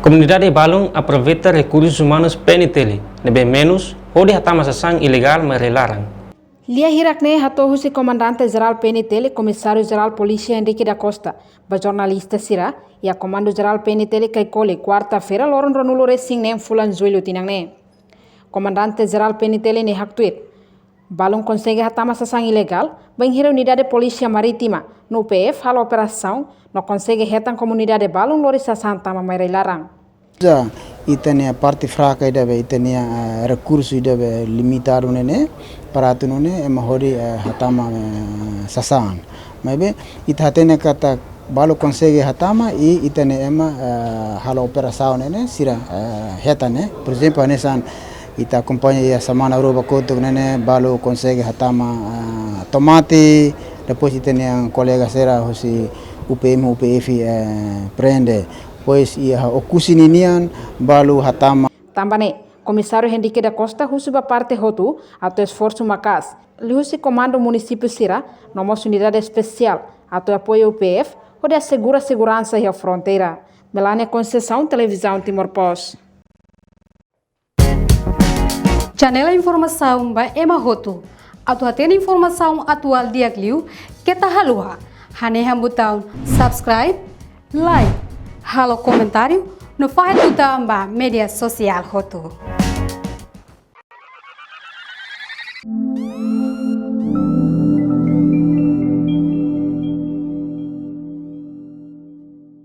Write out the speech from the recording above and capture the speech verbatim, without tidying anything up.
Komunidade balun aproveita rekursus umanus P N T L ne'ebé menus hodi hatama sasán ilegál mai rai-laran. Lia hirak-ne'e hato'o husi Komandante Jerál P N T L, Komisáriu Jerál Polísia Henrique da Costa, ba jornalista sira iha Komandu Jerál P N T L Caicoli, kuarta-feira, loron ruanulu-resin-neen fulan Jullu tinan ne'e. Komandante Jerál P N T L ne'e haktuir, balun konsege hatama sasán ilegál bainhira Unidade Polísia Marítima no U P F halo operasaun no konsege hetan komunidade balun lori sasán tama mai rai-laran. Uza ita-nia parte fraka ida be ita-nia, eh, rekursu ida be limitadu ne'e ne'e, para atu nune'e ema hodi, eh, hatama, eh, sasán. Maibé ita hatene katak balu konsege hatama i ita-nia ema, eh, halo operasaun ne'e ne'e sira, eh, hetan ne'e. Por ezemplu, hanesan ita akompaña iha semana rua ba kotuk ne'e ne'e balu konsege hatama, eh, tomate, depois ita-nia kolega sira husi U P M, U P F, eh, prende. Pois iha Oekusi ninian balu hatama. Tanba ne'e, Komisáriu Henrique da Costa husu ba parte hotu atu esforsu maka'as, liuhusi komandu munisípiu sira no mós unidade espesiál atu apoiu U P F hodi asegura seguransa iha fronteira. Melania Conceição, Televizaun Timor Post. Janela informasaun ba ema hotu. Atu hatene informasaun atuál di'ak liu, keta haluha hanehan butaun subscribe, like, halo komentáriu no fahe tutan ba média sosiál hotu.